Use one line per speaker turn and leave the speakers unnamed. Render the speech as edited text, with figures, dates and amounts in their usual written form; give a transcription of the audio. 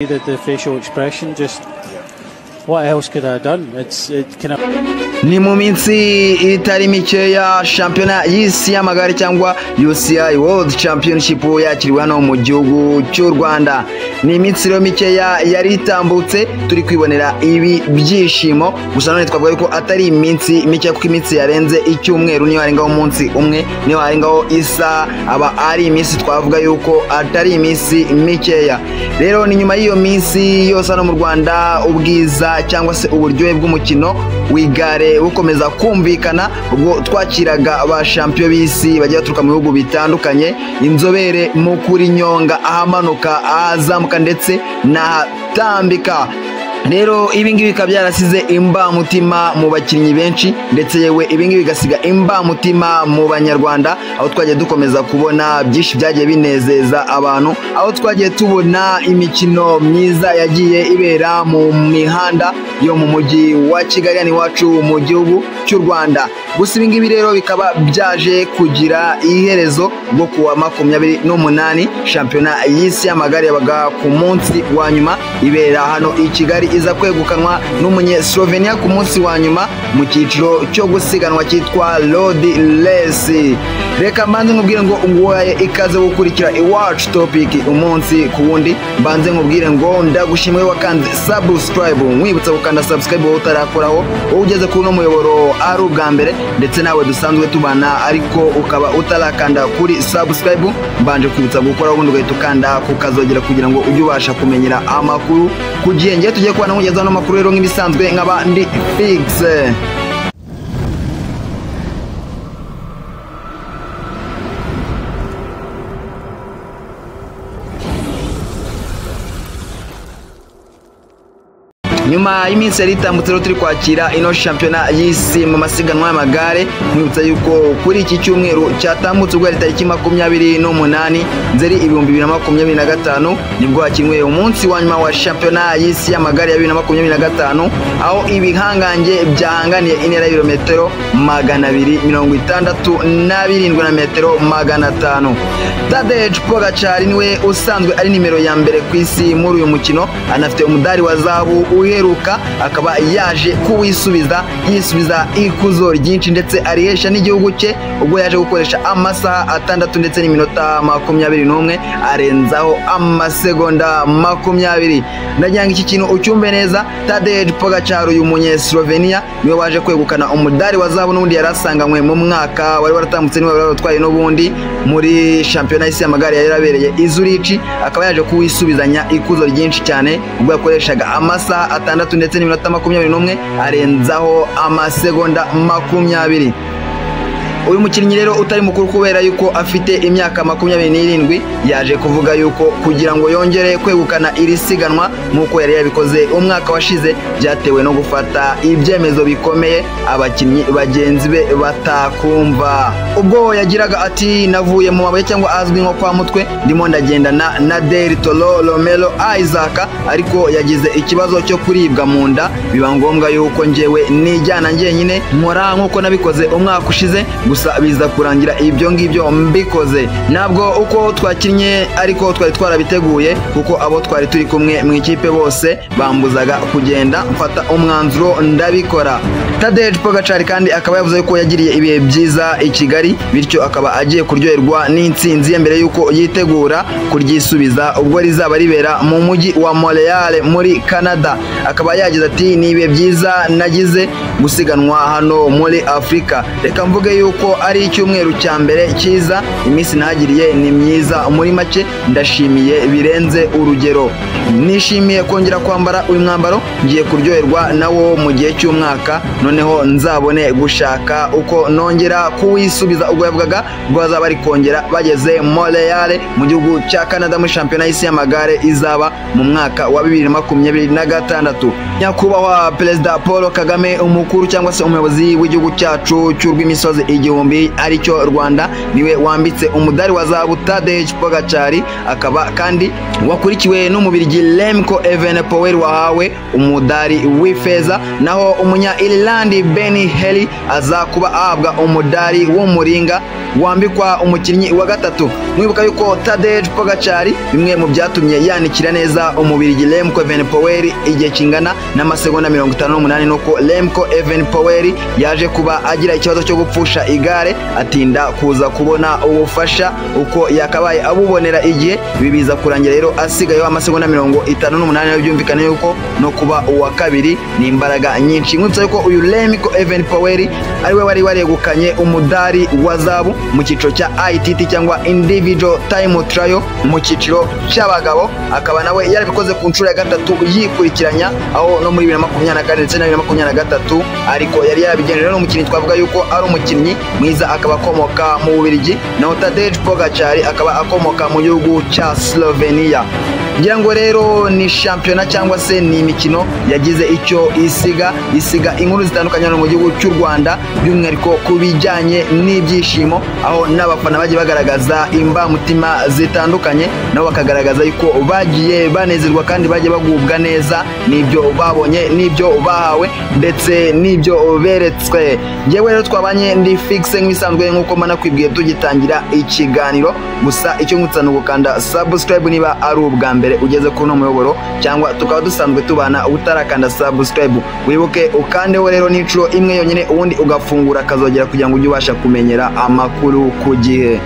The facial expression, just what else could I have done? It kind of.
Ni mu minsi itari mikeya shampiyona y'isi y'amagare cyangwa UCI World Championship yakiriwe hano mu gihugu cy'u Rwanda. Ni iminsi rero mikeya yari itambutse turi kwibonera ibi byishimo, gusa none twavuga yuko atari iminsi mikeya kuko iminsi yarenze icyumweru, niyo harengaho umunsi umwe, niyo harengaho isaha, aba ari iminsi twavuga yuko atari iminsi mikeya. Rero ni nyuma y'iyo minsi yose hano mu Rwanda ubwiza cyangwa se uburyohe bw'umukino w'igare bukomeza kumvikana, ubwo twakiraga ba champion b'isi bagiye baturuka mu bihugu bitandukanye, inzobere mu kurinyonga ahamanuka, ahazamuka ndetse n'ahatambika. Rero ibi ngibi bikaba byarasize imbamutima mu bakinnyi benshi, ndetse yewe ibi ngibi bigasiga imbamutima mu banyarwanda, aho twagiye dukomeza kubona byinshi byagiye binezeza abantu, aho twagiye tubona imikino myiza yagiye ibera mu mihanda yo mu mujyi wa Kigali hano iwacu mu gihugu cy'u Rwanda. Gusa ibi ngibi rero bikaba byaje kugira iherezo rwo kuwa 28 shampiyona y'isi y'amagare yabaga ku munsi wa nyuma ibera hano i Kigali, iza kwegukanwa n'umunye Slovenia ku munsi wa nyuma mu cyiciro cyo gusiganwa cyitwa Road Race. Reka mbanze nkubwire ngo nguhaye ikaze gukurikira Iwacu Topic umunsi ku wundi, mbanze nkubwire ngo ndagushimiye wakanze subscribe, nkwibutsa gukanda subscribe wowe utarakoraho, wowe ugeze kuri uno muyoboro ari ubwa mbere, ndetse nawe dusanzwe tubana ariko ukaba utarakanda kuri subscribe, mbanje kwibutsa gukora ubundi ugahita ukanda kukazogera kugira ngo ujye ubasha kumenyera amakuru ku gihe. Ngiye tugiye kubana nkugezaho ano makuru rero nk'ibisanzwe nkaba ndi fixe. Nyuma y'iminsi yari itambutse rero turi kwakira ino shampiyona y'isi mu masiganwa y'amagare, mwibutsa yuko kuri iki cyumweru cyatambutse ubwo yari tariki 28 Nzeri 2025 nibwo hakinwe umunsi wa nyuma wa shampiyona y'isi y'amagare ya 2025, aho ibihangange byahanganiye intera y'ibirometero 267 na metero 500. Tadej Pogacar niwe usanzwe ari nimero ya mbere ku isi muri uyu mukino, anafite umudari wa zahabu uheruka, akaba yaje kuwisubiza, yisubiza ikuzo ryinshi ndetse arihesha n'igihugu cye, ubwo yaje gukoresha amasaha 6 ndetse n'iminota 21 arenzaho amasegonda 20. Ndagira ngo iki kintu ucyumve neza. Tadej Pogacar uyu munye Slovenia niwe waje kwegukana umudari wa zahabu n'ubundi yarasanganywe mu mwaka wari waratambutse, niwe wari waratwaye n'ubundi muri shampiyona y'isi y'amagare yari yarabereye i Zurich, akaba yaje kuwisubizanya ikuzo ryinshi cyane ubwo yakoreshaga amasaha 6 ndetse n'iminota 21 arenzaho amasegonda 20. Uyu mukinnyi rero utari mukuru kubera yuko afite imyaka 27 yaje kuvuga yuko kugira ngo yongere kwegukana iri siganwa nk'uko yari yabikoze umwaka washize byatewe no gufata ibyemezo bikomeye abakinnyi bagenzi be batakumva. Ubwo yagiraga ati navuye mu mabuye cyangwa azwi nko kwa mutwe, ndimo ndagendana na Del Toro Romero Isaac, ariko yagize ikibazo cyo kuribwa mu nda, biba ngombwa yuko njyewe nijyana njyenyine nkora nk'uko nabikoze umwaka ushize, gusa biza kurangira ibyo ngibyo mbikoze. Ntabwo uko twakinnye ariko twari twarabiteguye, kuko abo twari turi kumwe mu ikipe bose bambuzaga kugenda, mfata umwanzuro ndabikora. Tadej Pogacar kandi akaba yavuze ko yagiriye ibihe byiza i Kigali, bityo akaba agiye kuryoherwa n'intsinzi ye mbere yuko yitegura kuryisubiza ubwo rizaba ribera mu mujyi wa Montreal muri Canada. Akaba yagize ati ni ibihe byiza nagize gusiganwa hano muri Afurika, reka mvuge yuko ari icyumweru cya mbere cyiza, iminsi nagiriye ni myiza, muri make ndashimiye birenze urugero, nishimiye kongera kwambara uyu mwambaro, ngiye kuryoherwa nawo mu gihe cy'umwaka, noneho nzabone gushaka uko nongera kuwisubiza. Ubwo yavugaga ubwo bazaba bari kongera bageze Montreal mu gihugu cya Canada muri shampiyona y'isi y'amagare izaba mu mwaka wa 2026. Nyakubahwa Perezida Paul Kagame, umukuru cyangwa se umuyobozi w'igihugu cyacu cy'urw'imisozi igihumbi aricyo Rwanda, niwe wambitse umudari wa zahabu Tadej Pogacar, akaba kandi wakurikiwe n'Umubirigi Remco Evenepoel wahawe umudari w'ifeza, naho umunya Ireland Ben Healy aza kuba ahabwa umudari w'umuringa wambikwa umukinnyi wa gatatu. Mwibuka yuko Tadej Pogacar bimwe mu byatumye yanikira neza Umubirigi Remco Evenepoel igihe kingana n'amasegonda 58, nuko Remco Evenepoel yaje kuba agira ikibazo cyo gupfusha igare, atinda kuza kubona ubufasha uko yakabaye abubonera igihe. Ibi biza kurangira rero asigayeho amasegonda 58, byumvikane yuko no kuba uwa kabiri ni imbaraga nyinshi. Nkwibutsa yuko uyu Remco Evenepoel ariwe wari waregukanye umudari wa zahabu mu cyiciro cya ITT cyangwa Individual Time Trial mu cyiciro cy'abagabo, akaba nawe yarabikoze ku nshuro ya gatatu yikurikiranya, aho no muri 2024 ndetse na 2023 ariko yari yarabigenje. Rero umukinnyi twavuga yuko ari umukinnyi mwiza, akaba akomoka mu Bubiligi, naho Tadej Pogacar akaba akomoka mu gihugu cya Slovenia. Ngira ngo rero ni shampiyona cyangwa se ni imikino yagize icyo isiga inkuru zitandukanye hano mu gihugu cy'u Rwanda, by'umwihariko ku bijyanye n'ibyishimo, aho n'abafana bagiye bagaragaza imbamutima zitandukanye, nabo bakagaragaza yuko bagiye banezerwa kandi bagiye bagubwa neza n'ibyo babonye, n'ibyo bahawe ndetse n'ibyo beretswe. Njyewe rero twabanye ndi fixe nk'ibisanzwe nk'uko manakwibwiye tugitangira ikiganiro, gusa icyo nkutsa ni ugukanda subscribe niba ari ubwa mbere ugeze kuri uno muyoboro, cyangwa tukaba dusanzwe tubana utarakanda subscribe, wibuke ukandeho rero n'inshuro imwe yonyine, ubundi ugafungura akazogera kugira ngo ujye ubasha kumenyera amakuru ku gihe.